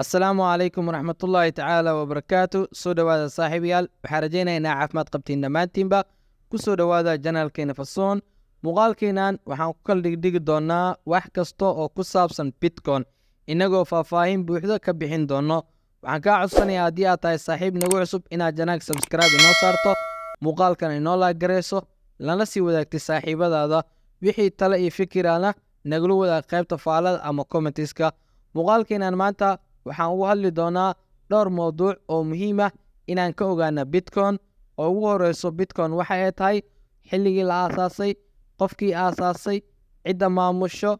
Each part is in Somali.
Asalaamu calaykum waraxmatullaahi tacaala wabarakaatu. Soo dhowaada, saaxiibayaal. Waxaan rajaynaya inaa caafimaad qabtiin dhammaantiinba. Ku soo dhowaada channelkeena Fasoon. Muuqaalkeenan waxaan ku kala dhigdhigi doonaa wax kasta oo ku saabsan Bitcoin, innagoo faahfaahin buuxda ka bixin doono. Waxaan kaa codsanayaa, haddii aad tahay saaxiib nagu cusub, inaad channelka subscribe inoo saarto, muuqaalkan inoo like garayso, lana sii wadaagtay saaxiibadaada. Wixii tale iyo fikirana nagula wadaag qaybta faalada ama commentiska. Muuqaalkeenan maanta waxaan ugu hadli doonaa dhowr mowduuc oo muhiim ah inaan ka ogaana Bitcoin, oo ugu horeyso Bitcoin waxa ay tahay, xilligii la aasaasay, qofkii aasaasay, cidda maamusho,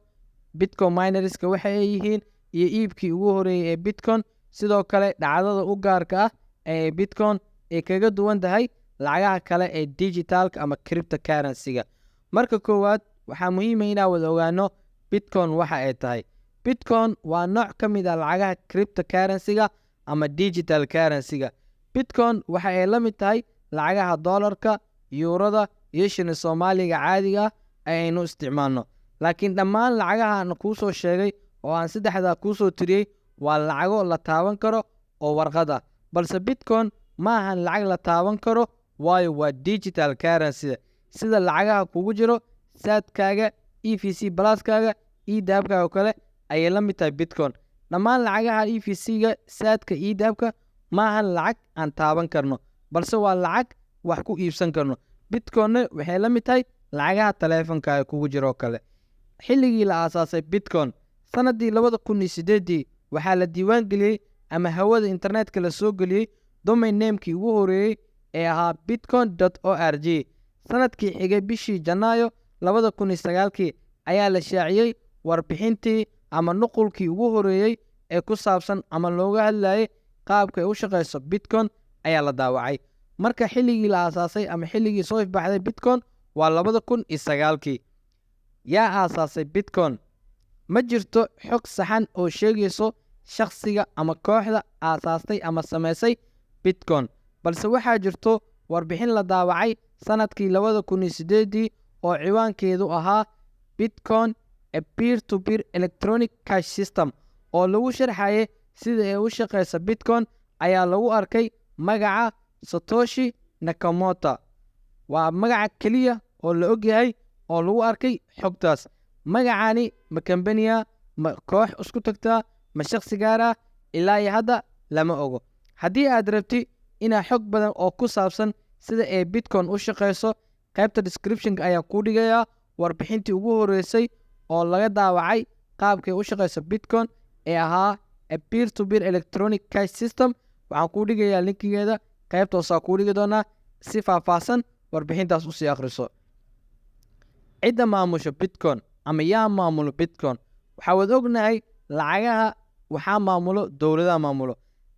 Bitcoin minerska waxa ay yihiin iyo iibkii ugu horeeyey ee Bitcoin. Sidoo kale dhacdada u gaarka ah ee Bitcoin ay kaga duwan tahay lacagaha kale ee digitalka ama cryptocurrency-ga. Marka koowaad, waxaa muhiima inaan wada ogaano Bitcoin waxa ay tahay. Bitcoin waa nooc ka mid ah lacagaha cryptocurrency-ga ama digital currency-ga. Bitcoin waxa ay la mid tahay lacagaha doolarka, yuurada iyo shilin Soomaaliga caadiga ah ee aynu isticmaalno. Laakiin dhammaan lacagaha aan kuu soo sheegay oo aan saddexdaa kuu soo tiriyey waa lacago la taaban karo oo warqad ah, balse Bitcoin ma ahan lacag la taaban karo, waayo waa digital currency. Sida lacagaha kugu jiro Zaadkaaga, EVC Pluskaaga, eDahabkaaga oo kale ayay la mid tahay Bitcoin. Dhammaan lacagaha EVC-ga, Zaadka, eDahabka ma ahan lacag aan taaban karno, balse waa lacag wax ku iibsan karno. Bitcoinna waxay la mid tahay lacagaha taleefonkaaga kugu jiro oo kale. Xilligii la aasaasay Bitcoin, sanadii 2008-dii, waxaa la diiwaan geliyey ama hawada internetka la soo geliyey domain namekii ugu horeeyey ee ahaa bitcoin.org. Sanadkii xigay, bishii Janaayo 2009-kii, ayaa la shaaciyey warbixintii ama nuqulkii ugu horeeyey ee ku saabsan ama looga hadlayay qaabka ay u shaqeyso Bitcoin ayaa la daawacay. Marka xilligii la aasaasay ama xilligii soo ifbaxday Bitcoin waa 2009-kii. Yaa aasaasay Bitcoin? Ma jirto xog saxan oo sheegayso shakhsiga ama kooxda aasaastay ama sameysay Bitcoin, balse waxaa jirto warbixin la daawacay sanadkii 2008-dii oo ciwaankeedu ahaa "Bitcoin: a peer to peer electronic cash system", oo lagu sharxayay sida ay u shaqeysa Bitcoin, ayaa lagu arkay magaca Satoshi Nakamoto. Waa magaca keliya oo la ogyahay oo lagu arkay xogtaas. Magacani ma kambaniya, ma koox isku tagtaa, ma shakhsi gaar ah? Ilaa iyo hadda lama ogo. Haddii aad rabti inaad xog badan oo ku saabsan sida ay Bitcoin u shaqeyso, qaybta descriptionka ayaan kuu dhigayaa warbixintii ugu horeysay oo laga daawacay qaabkay u shaqeyso Bitcoin ee ahaa "a peer to peer electronic cash system". Waxaan kuu dhigayaa linkigeeda, qaybta hoosaa kuu dhigi doonaa, si faahfaahsan warbixintaas usii akhriso. Cidda maamusho Bitcoin ama yaa maamulo Bitcoin? Waxaa wad ognahay lacagaha waxaa maamulo dowladaha maamulo.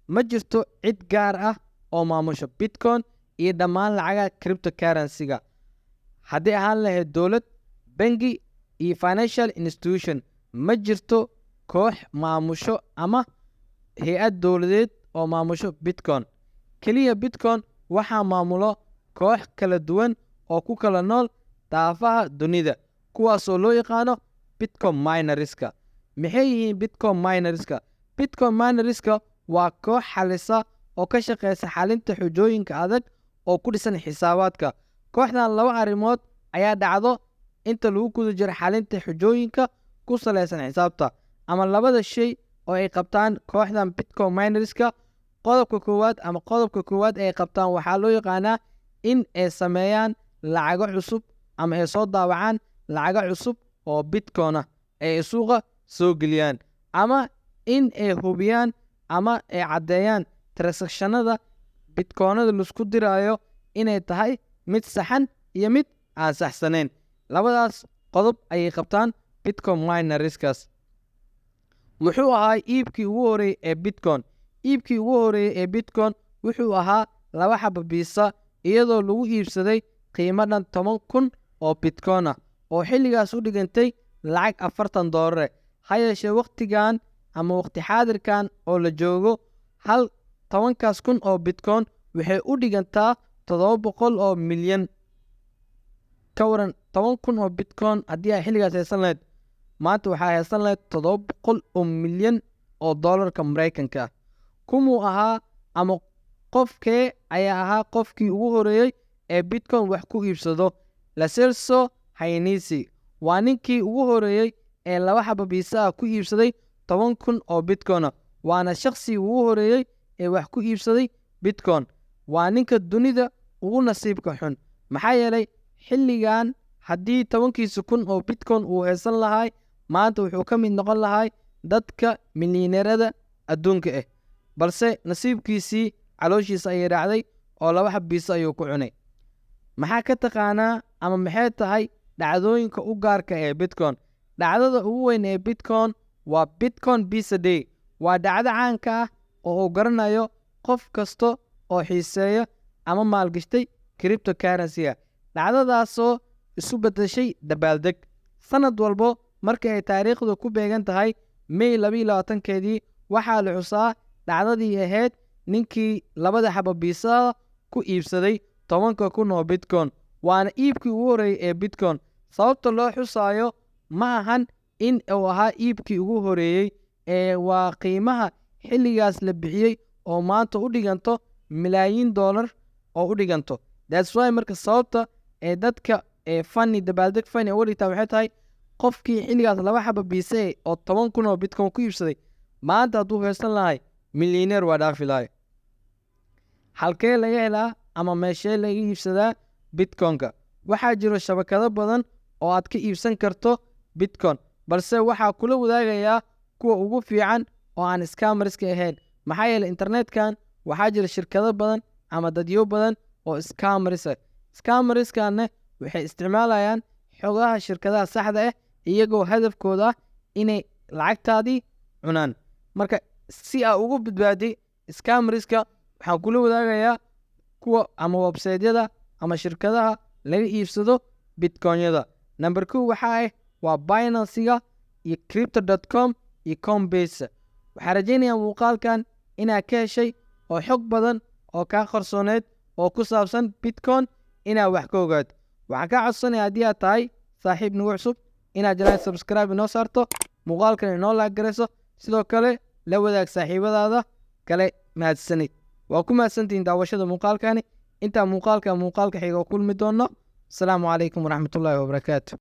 Ma jirto cid gaar ah oo maamusho Bitcoin iyo dhammaan lacagaha cryptocurrency-ga. Haddii ahaan lahayd dowlad, bangi iyo financial institution, ma jirto koox maamusho ama hay-ad dowladeed oo maamusho Bitcoin. Keliya Bitcoin waxaa maamulo koox kala duwan oo ku kala nool daafaha dunida, kuwaasoo loo yaqaano Bitcoin minerska. Maxay yihiin Bitcoin minerska? Bitcoin minerska waa koox xalisa oo ka shaqeysa xalinta xujooyinka adag oo ku dhisan xisaabaadka. Kooxdan laba arrimood ayaa dhacdo inta lagu guda jiro xalinta xujooyinka ku saleysan xisaabta, ama labada shay oo ay qabtaan kooxdan Bitcoin minerska. Qodobka koowaad ama qodobka koowaad ay qabtaan waxaa loo yaqaanaa in ay sameeyaan lacago cusub ama ay soo daawacaan lacago cusub oo Bitcoin ah ee ay suuqa soo geliyaan, ama in ay hubiyaan ama ay caddeeyaan transactionada bitcoinada laisku diraayo inay tahay mid saxan iyo mid aan saxsanayn. Labadaas qodob ayay qabtaan Bitcoin minerskaas. Muxuu ahaa iibkii ugu horeeyey ee Bitcoin? Iibkii ugu horeeyey ee Bitcoin wuxuu ahaa laba xaba pizza, iyadoo lagu iibsaday qiimo dhan 10,000 oo Bitcoin ah, oo xilligaas u dhigantay lacag $40. Ha yeeshee, wakhtigan ama waqti xaadirkan oo la joogo, hal tobankaas kun oo Bitcoin waxay u dhigantaa 700 oo milyan. Ka waran 10,000 oo Bitcoin haddii ay xilligaas haysan lahayd, maanta waxaa haysan lahayd 700 oo milyan. oo doolarka Maraykanka ah. Kumuu ahaa ama qofkee ayaa ahaa qofkii ugu horeeyey ee Bitcoin wax ku iibsado? Lascelles Hainisi waa ninkii ugu horeeyey ee laba xaba biisa ah ku iibsaday 10,000 oo Bitcoin ah, waana shaqsigii ugu horeeyey ee wax ku iibsaday Bitcoin. Waa ninka dunida ugu nasiibka xun, maxaa yeelay xilligan haddii 10-kiisa kun oo Bitcoin uu haysan lahay, maanta wuxuu ka mid noqon lahay dadka milyaneerada adduunka ah, balse nasiibkiisii calooshiisa ayay raacday oo laba xab biisa ayuu ku cunay. Maxaa ka taqaanaa ama maxay tahay dhacdooyinka u gaarka ee Bitcoin? Dhacdada ugu weyn ee Bitcoin waa Bitcoin Pizza Day. Waa dhacdo caanka ah oo uu garanayo qof kasta oo xiiseeya ama maalgashtay cryptocurrency-ga, dhacdadaasoo isu beddeshay dabaaldeg sanad walbo marka ay taariikhdu ku beegan tahay May 22-keedii. Waxaa la xusaa dhacdadii ahayd ninkii labada xaba biisada ku iibsaday 10,000 oo Bitcoin, waana iibkii ugu horreeyey ee Bitcoin. Sababta loo xusaayo ma ahan in uu ahaa iibkii ugu horeeyey ee waa qiimaha xilligaas la bixiyey oo maanta u dhiganto milaayiin doolar oo u dhiganto. That's why marka sababta ee dadka ee funny dabaaldeg funny uga dhigtaa waxay tahay qofkii xilligaas laba xaba biise oo 10,000 oo Bitcoin ku iibsaday, maanta hadduu haysan lahay milyaneer waa dhaafi lahay. Halkee laga helaa ama meeshee laga iibsadaa Bitcoin-ka? Waxaa jiro shabakado badan oo aad ka iibsan karto Bitcoin, balse waxaa kula wadaagayaa kuwa ugu fiican oo aan scammerska ahayn, maxaa yeelay internetkan waxaa jira shirkado badan ama dadyo badan oo scammers ah. Scammerskanne waxay isticmaalayaan xogaha shirkadaha saxda ah, iyagoo hadafkooda ah inay lacagtaadii cunaan. Marka si aa ugu badbaadi scammerska, waxaan kula wadaagayaa kuwa ama websiteyada ama shirkadaha laga iibsado Bitcoinyada. Number 1 waxaa ah waa Binance-ga iyo Crypto.com iyo Coinbase. Waxaan rajaynayaa muuqaalkan inaad ka heshay oo xog badan oo kaa qarsooneed oo ku saabsan Bitcoin inaad wax ka ogaad. Waxaan kaa codsanaya haddii aad tahay saaxiib nagu cusub inaad janaa subscribe inoo saarto, muuqaalkan inoo like garayso, sidoo kale la wadaag saaxiibadaada kale. Mahadsanid, waa ku mahadsantihiin daawashada muuqaalkani. Intaa muuqaalka muuqaalka xiga kulmi doono, asalaamu calaykum waraxmatullaahi wabarakaatu.